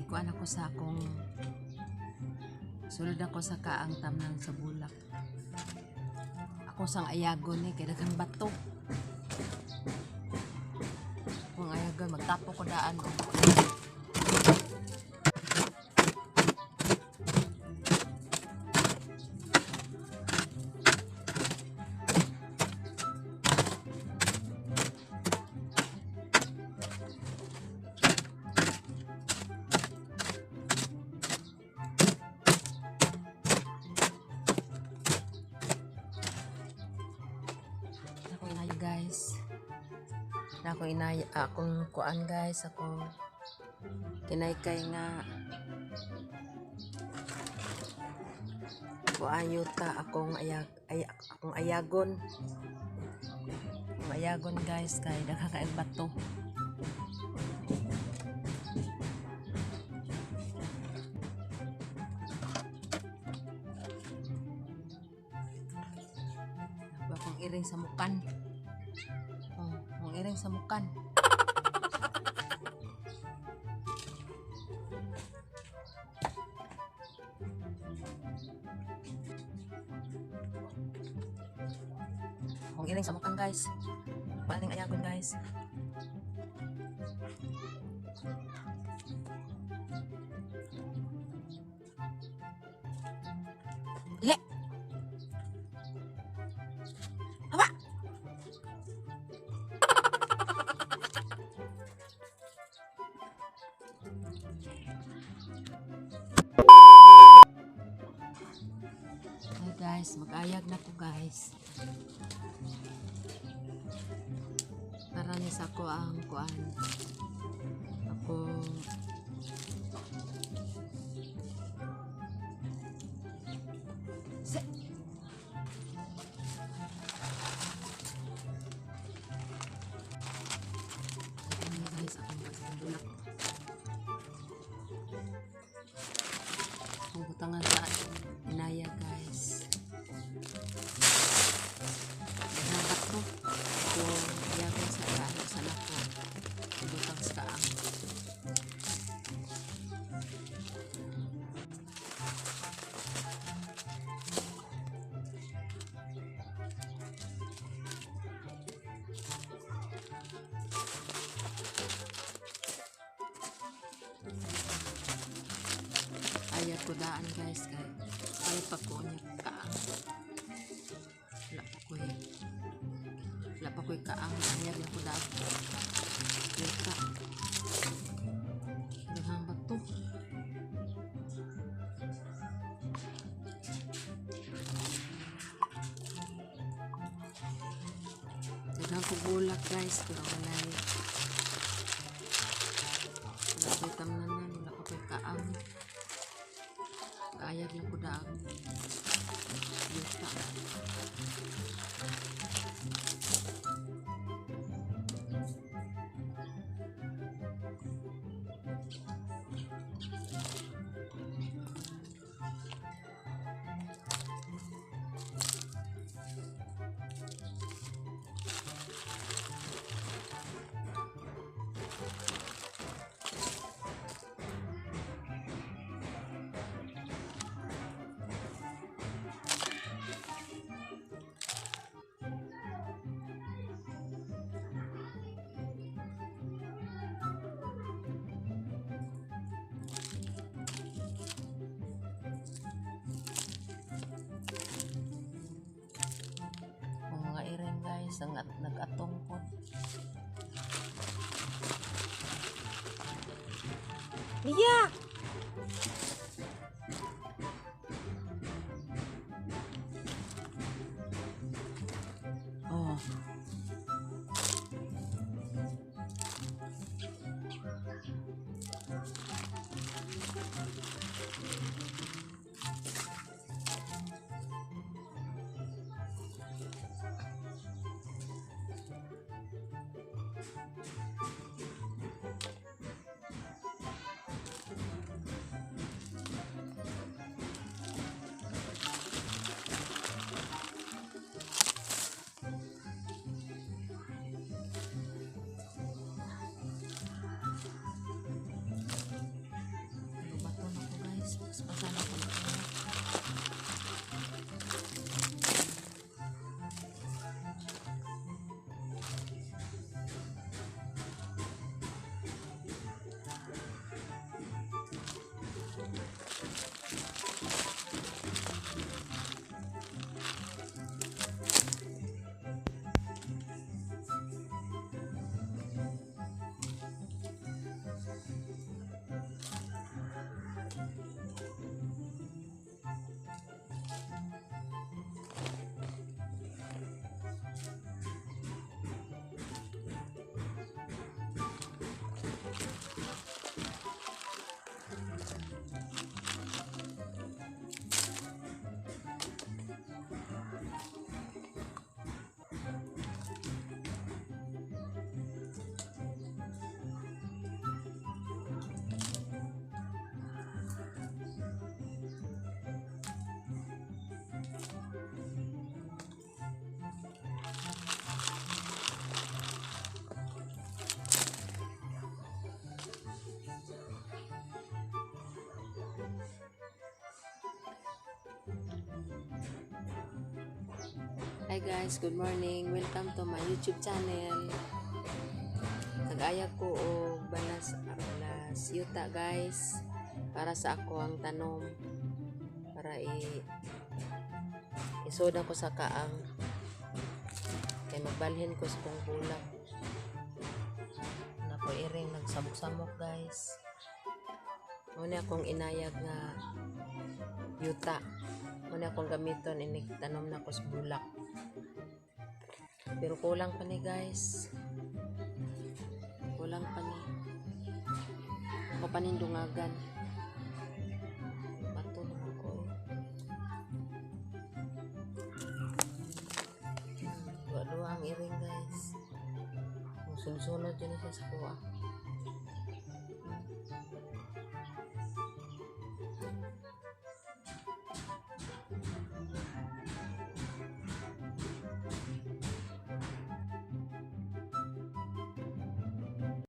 Gikuan ako sa akong sulod ako sa kaang tamnan sa bulak. Ako sang ayagon ni kay daghang bato. Kung ayagon magtapo ko daan. Oh. Ako inayo, guys. Na ako inay akong kuan, guys, akong kinaykay nga kuan yuta akong ayag ay akong ayagon. Akong ayagon, guys, kay daghan kaayong bato. Ako akong iring sa mukan. Oh, akong iring sa mukan. Akong iring sa mukan, guys. Paling ayagon, guys. Le. Hawa. Hi guys, mag-ayag na ko, guys. Para ni sa ko ang kuan. Ako Se. Ano, guys, akong bulak. Ang butangan sa inaya, guys. Daghang bato. Ko yagon sa ano sa nako. Butang sa kaang. Ayat ko daan, guys, kay ay pa ko niya kaang. Wala pa ko'y wala pa ko'y kaang. Ayat na ko daan. Yuta. Daghang bato. Daghang ko bulak, guys, pero wala ko'y tamnanan, wala pa ko'y kaang. Ayag lang ko daan. Yuta. Ang mga iring, guys, ang at, nag-atong po. Liya! Oh. Hi guys, good morning. Welcome to my YouTube channel. Nag-ayag ko og balas yuta, guys, para sa akoang tanom, para isoda ko sa kaang kay magbalhin ko sa kong bulak. Nako iring nagsamok-samok, guys. Mao ni akong inayag nga yuta. Mao ni akong gamiton inig tanom na ko sa bulak. Pero kulang pa ni, guys. Kulang pa ni. Ako pa ning dungagan. Bato naman ko eh. Duwa-duwa ang iring, guys. Sunod-sunod yun siya sa kuha.